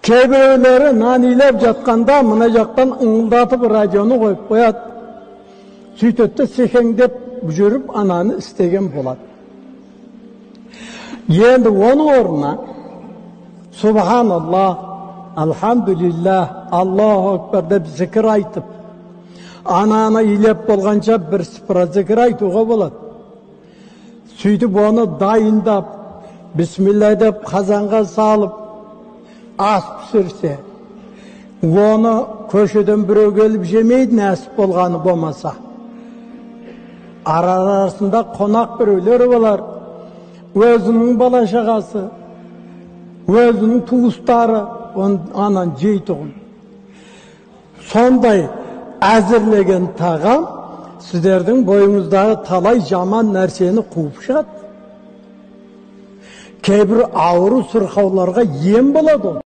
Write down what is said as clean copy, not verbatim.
Кейбіреулері нан илеп жатқанда мына жақтан ыңылдатып радионы қойып қояды. Сөйтеді де секеңдеп жүріп ананы істеген болады. Енді оның орнына Субханаллах, Алхамдулиллах, Аллаху Акбар деп зікір айтып, ананы илеп болғанша бір сыпыра зікір айтуға болады. Сөйтіп оны дайындап, бисмилля деп қазанға салып, ас пісірсе, оны көшеден біреу келіп жемейді, нәсіп болғаны болмаса. Ара-арасында қонақ біреулер болар, өзінің бала шағасы, өзінің туыстары анан жейтұғын. Сондай әзірлеген тағам сіздердің бойыңыздағы талай жаман нәрсені қуып шығады. Кейбір ауру сырқауларға ем болады ол.